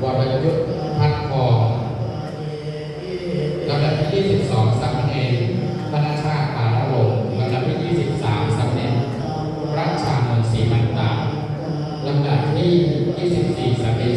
ວລະຍຸດ ພັດທອງ ລຳດັບທີ ຊາວສອງ ສາມເນນ ທະນະຊາດ ປານະວົງ ລຳດັບທີ ຊາວສາມ ສາມເນນ ປະຊານນ ສີມັນຕາ ລຳດັບທີ ຊາວສີ່ ສາມເນນ